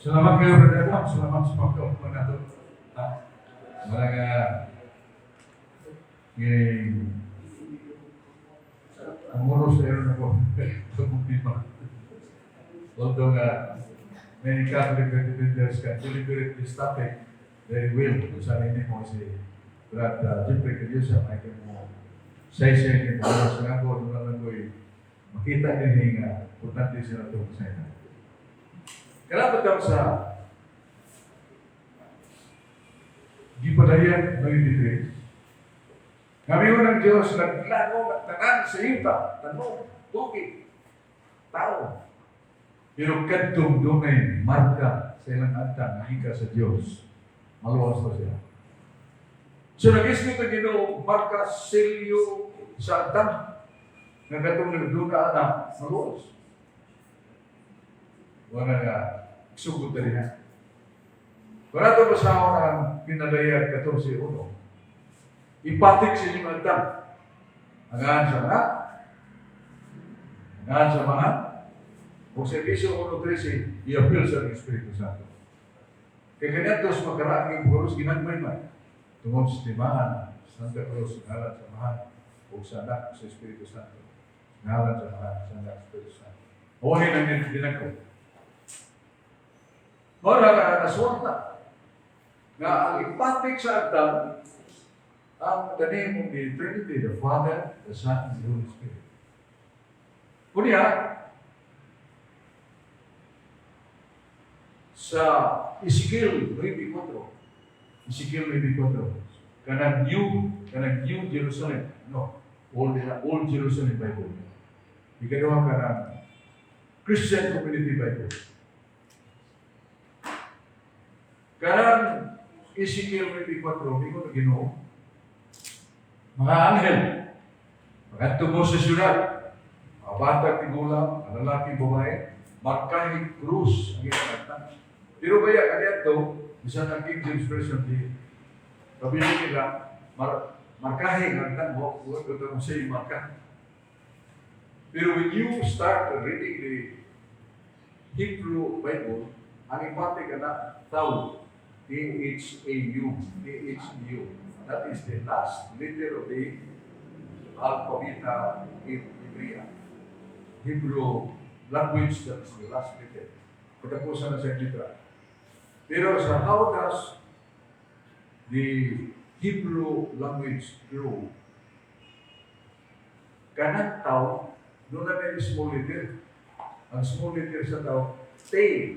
Salamat kayo, Brother Adam. Salamat sa pagkaupan nato. Ha? Wala nga ngayong ang oras sa na ko sa. Although nga many Catholic defenders can deliberate this topic very well. Kung saan ini mo si Brad Jeffrey Cadiosa, may mo say-say ni mo oras nga ako, doon lang ko'y makita din nga importante sila ito sa ina. Kailangan daw sa gipadayan 93. Kami ng Diyos, naglago, nagtanan sa yuta, tanom, tubig, tao. Pero kadtong dunay marka sa ilang agtang, nahika sa Diyos, maluwas na siya. So nag-isip ang Ginoo, marka selyo sa agtang, nga katong nagduna na, maluwas. Wala nga, sugod na rin. Kung ato basahon ang Pinadayag 14.1, ipatik sa inyong agtang. Ang ngan sa mga, ang ngan sa mga, kung sa Efeso 1.13, i-appeal sa Espiritu Santo. Kaya kaniadto sa makaraang Cruz, ginagmay man. Tungod sa timaan, Santa Cruz, ngalan sa Amahan, o sa Anak, sa Espiritu Santo. Ngalan sa Amahan, sa Anak, sa Espiritu Santo. Huwahin ang dinagko. Mora nga nasuwat na nga ang ipatik sa agtang ang the name of the Trinity, the Father, the Son, and the Holy Spirit. Kunya, sa Ezekiel 9.4, Ezekiel 9.4, kanang New Jerusalem, no, Old Jerusalem Bible. Ikaduha, kanang Christian Community Bible. Kanang Ezekiel 24, mingon ang Ginoo, "Mga anghel, magadto mo sa syudad, mga bata, tigulang, mga lalaki, babae, markahi krus ang ilang agtang." Pero kaya kaniadto, bisan ang King James Version di kabili nila, markahi ang agtang mo, huwag ko ito say marka. Pero when you start reading the Hebrew Bible, ang ipati ka na, Tau, T-H-A-U, T-H-U. That is the last letter of the alphabeta in Hebrea. Hebrew language, that is the last letter. Katapusan na sa litra. Pero sa how does the Hebrew language grow? Kanang tau, doon na may small letter. Ang small letter sa tau, T.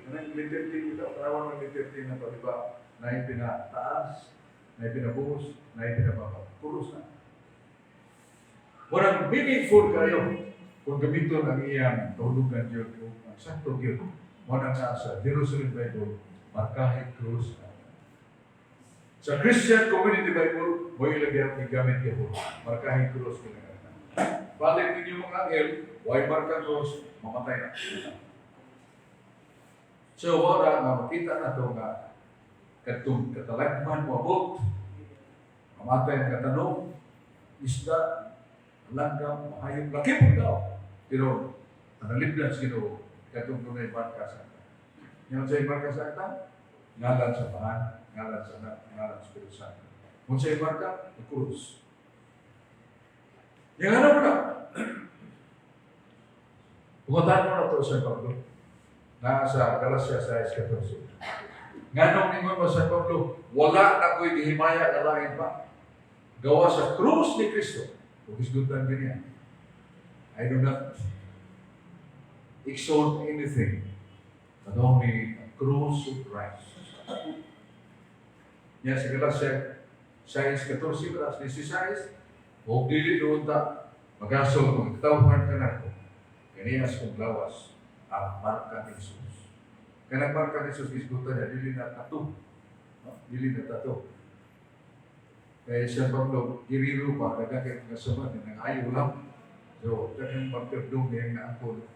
Kanang letter T ito, tawag ng letter T na to, di ba? Na ipinataas, na ipinabuhos, na ipinababa. Krus na. Walang meaningful kayo kung gamiton ang iyang kahulugan yun, kung ang sakto yun. Muna nga sa Jerusalem Bible, markahi krus na. Sa Christian Community Bible, mo ilagay ang gigamit yun, markahi krus na. Balik ninyo mga anghel, way marka krus, mamatay na. So, wala nga makita na ito nga katong katalagman mo abot, mamatay ang katanong, isda, langgam, mahayop, laki po daw. Pero, analibdan sa Ginoo, katong dunay marka sa agtang. Yan sa marka sa agtang, ngalan sa Amahan, ngalan sa Anak, ngalan sa Espiritu Santo. Kung sa marka, ang krus. Yung ano mo na? Pumuntahan mo na ito sa Pablo. Nasa Galacia 6.14. Nganong ningon mo sa Pablo, "Wala na ko'y gihimaya na lain pa. Gawa sa krus ni Kristo." Kung isgutan niya, "I do not exalt anything but only the cross of Christ." Yan sa Galacia 6.14, verse 16, "O dili doon ta, magasol kung tawhan ka na ko, kaniyas kong lawas, ang marka ni Jesus." Kanang marka ni Jesus, isgutan niya, dili na tattoo. No? Dili na tattoo. Kaya siya Pablo, giriro pa, nagkakit nga sama, nang lang. So, daghang magperdong niyang naangkon,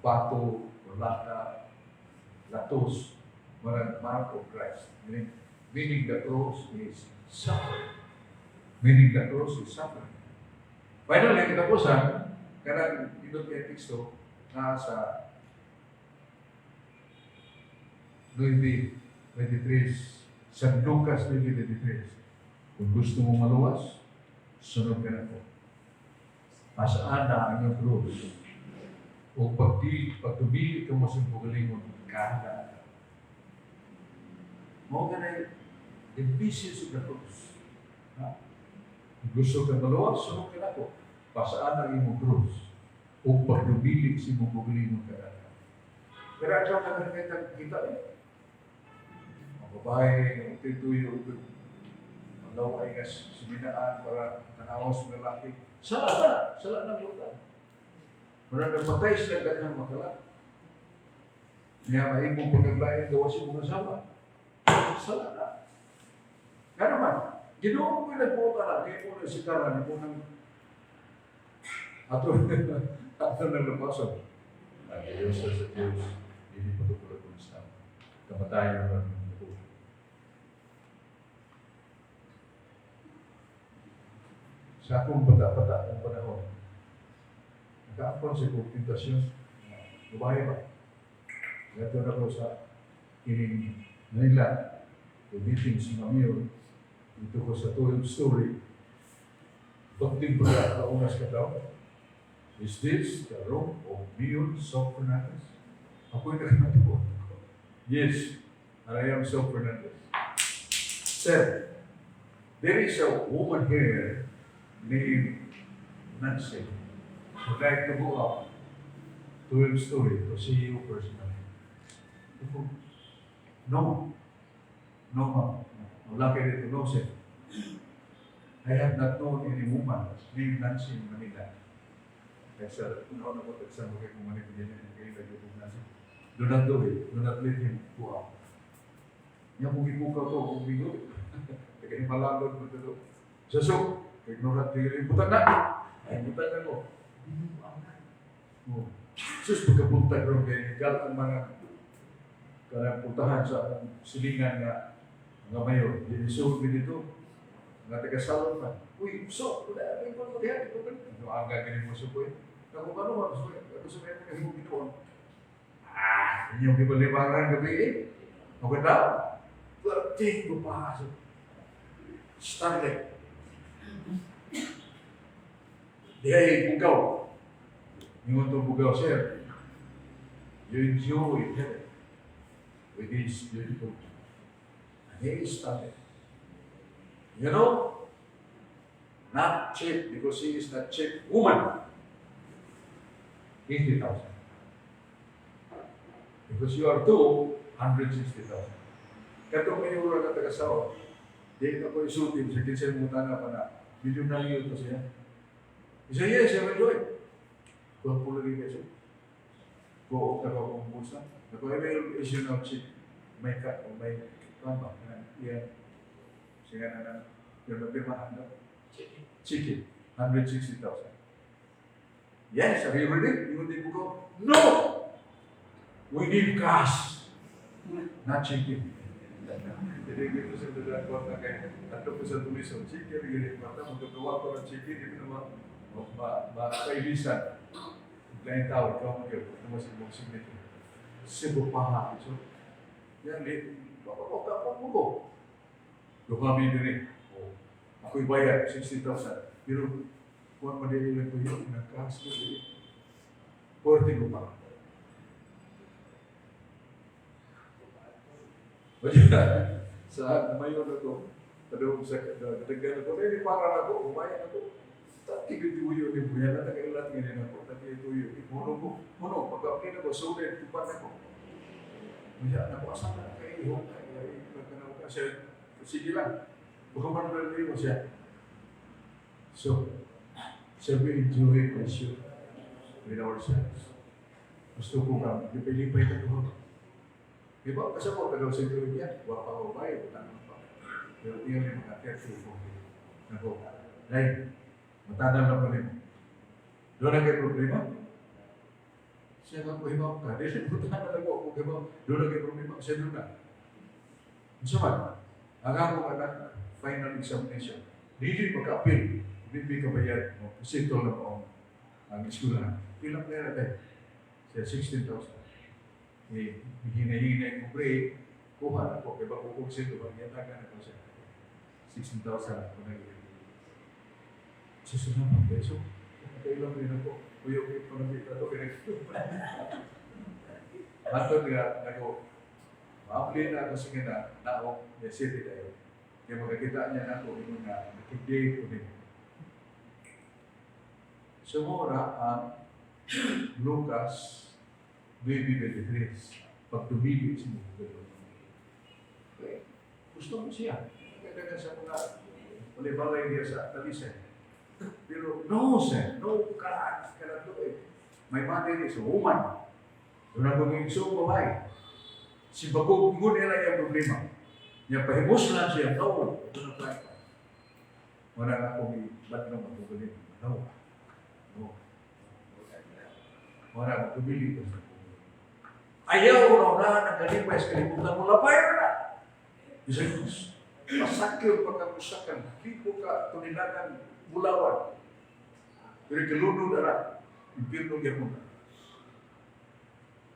bato, lata, latos, mga mark of Christ. Meaning the cross is suffering. Meaning the cross is suffering. Finally, katapusan, kanang indot kay teksto na sa 9:23, San Lucas 9:23. Kung gusto mo maluwas, sunod ka nako. Pasaan na ang iyong krus. O pagdumili ka mo sa kaugalingon, kada ka. Mao ka na the message of the cross. Ha? Kung gusto ka maluwas, sunod ka nako. Pasaan ang imong krus. O pagdumili sa imong kaugalingon, kada ka. Pero ito na kita, kita eh. Ang babae, ang tuyo, ang laway nga suminaan para tanawas ng lalaki. Sala na, sala ng lutan. Mura nagpatay sila daghang makala. Niya maimong pagkaglain gawas imong asawa. Sala na. Nga naman, Ginoo ko nagbuot na, di mo na si Tara, di mo nang ato ato nang lapason. Ang Diyos sa Diyos, hindi patukulog sa kamatayan ng buhay. Sa akong bata-bata ng panahon, nakaapon sa kong tentasyon, babae ba? Gato na ko sa kining Manila, the meeting sa mga mayor, dito ko sa 12 story, Bakting pala kaunas ka daw. "Is this the room of Mayor Sok Fernandez?" Ako'y nagkatuwa. "Yes, and I am Sok Fernandez." "Sir, there is a woman here named Nancy would like to go up 12 story to see you personally." Ako, "No. No, ma'am. Wala kayo dito. No, sir. I have not known any woman named Nancy in Manila." Kaya sa una ko, tagsa mo kayo kung Manila, ganyan, kayo lagi kung Nancy. Do not do it. Do not let him go up. Yan kung ibukaw to, kung bigo. Kaya himalalon mo ito. Sa so, ignorant tingin, butang na! Ay, butang na ko. Oh. Sus, pagkapunta ron kay gal ang mga kanang puntahan sa akong silingan nga mga mayor. Dinisuod mi dito. Mga taga-salon pa. "Uy, so, wala na ko diha. Ano ang gagawin mo sa ko eh? Ako ba naman? So, ano sa mga mga ginoon? Ah, inyong gibalibangan gabi eh. Maganda? Perting ko pa. Starlet. Dihay, bugaw. Ingon to bugaw, "Sir, you enjoy heaven with this beautiful and he is starlet. Not cheap because he is not cheap woman. 80,000. Because you are two, 160,000." Katong may ura na taga-sawa, di ako isutin sa kinsay mo na pa na, milyonaryo to siya. He said, "Yes, I will do it." Kuha po lagi kayo. Go na ko akong bulsa. Ako, I will issue now check. May ka, o may, kuan ba? Iyan. Sige na na. Yung mapirmahan daw. Chicken. 160,000. "Yes, are you ready?" Yung hindi ko, "No! We need cash. Not chicken." Jadi gitu sa dalang kwarta kay ato ko sa tulisan. Chicken, gini kwarta, magkagawa ko ng chicken, di ko naman ma ma mailisan. Lain tao, ikaw mo yun, ito mas imong signature. Cebu pa so, yan, di, baka mo ko. Duha mi diri. Oh, ako'y bayad, 60,000. Pero, kung madili lang ko yun, nag-cash ko, di. Pwerte ko pa. Kaya, sa mayor na to, padung sa kadaghan ako, eh, para na ako, umayan ako. Tati ko tuyo ni buya na nakailat ngayon ako, tati tuyo. Muno ko, muno, pag-apply na ko, sulit, tupan ako. Kaya na ko, asa na kay ihong, ay, nagkanaw ka siya, sige lang. Baka man na mo siya. So, shall we enjoy pleasure with ourselves? Gusto ko ka, lipay-lipay ka doon. Di ba? Kasi mo, tagaw sa yan. Wa pa ko ba, tanong pa. Pero tingnan yung mga 30, 40. Nako, ay, matandang na pa rin. Doon na kay problema. Siya nga ko himaw ka. Di mo tahan na ko kung himaw. Doon na kay problema. Siya doon na. Unsa man, ang akong anak, final examination. Dili magka-appeal. Dili ka bayad. Settle na po ang eskwelahan. Pila pera tayo? Siya 16,000. Eh, hinay-hinay ko break. Kuha na ko, kay bago kong sendo, magyatagan ako siya. 16,000 ako na. So, salamat kayo. So, kailan rin ako. Kuya, kay panagita to, kaya Matod nga, nako, maapli na ako sa kina, naong niya city tayo. Kaya makakita niya na ako, ingon nga, nakigday ko din. So, mura ang Lucas 9:23. Pag tumili sa mga. Okay. Gusto mo siya. Kaya sa mga balay-balay niya sa Talisay. Pero no, sir. No, kaan ka na to eh. My mother is a woman. Doon ako ng isang babae. Si Bagog, ingon nila yung problema. Niya pahimos lang siya. No, ito na tayo. Wala na akong ibat na matugunin. No. No. Wala na, tumili ko sa. Ayaw na na ang kalipay sa kalibutan mo, lapay na. Bisag masakil pagkakusakan, libo ka tunilagan bulawan. Pero kalunod ara, impirno gyapon na.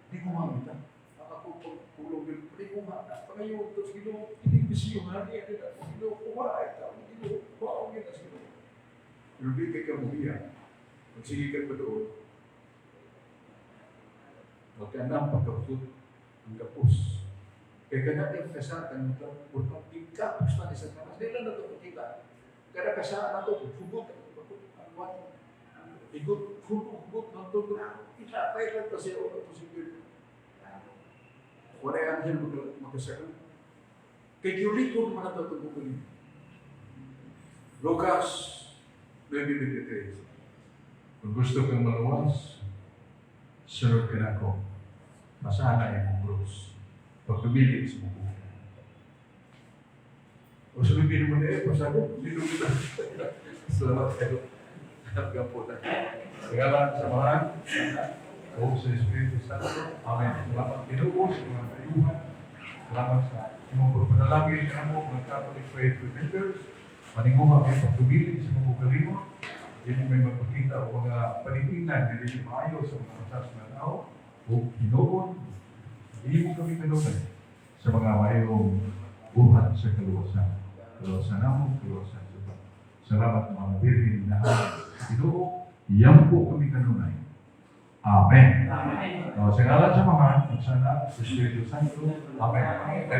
Di ko makita. Ang ako pagpulong, di ko ma, pagayo, tapos Ginoo, hindi bisiyo nga niya, di na, Ginoo, kuha ay tao, Ginoo, kuha ang sa Ginoo. Pero di kay kamuhiya, magsige ka pa doon, magkanang pagkaput, ang kapos. Kaya kana yung kasatan, magkaput, kapos na ni Satanas, di lang na ito makita. Kada kasaan na ito, hugot, ang one, igot, hugot, hugot, ng todo. Ilapay lang kasi ako na posible. Wala yung anghel magkasakal. Kay giulikon man ito itong bukulin. Lucas 9:23. Kung gusto kang maluwas, sunod ka na ako. Masana imong krus. Pagpabili sa mong buhay. O sabihin mo na eh, pasado, hindi kita. Salamat kayo. Hanggang po tayo. Sa ngalan sa Amahan, o sa Espiritu Santo. Amen. Salamat, Ginoo, sa mga kayuhan. Salamat sa imong pagpanalangin kamo mga Catholic Faith Defenders. Maninguha kay pagpabili sa mga kalimot. Dili may magpakita o mga panitingnan nga dili maayo sa mga matas na tao o hinuon. Hindi mo kami kanunay sa mga mayong buhat sa kaluwasan. Kaluwasan namo, kaluwasan sa iba. Salamat, mga Birhen na Ginoo, yampo kami kanunay. Amen. Amen. O, sa ngalan sa Amahan, sa Anak, sa Espiritu Santo. Amen.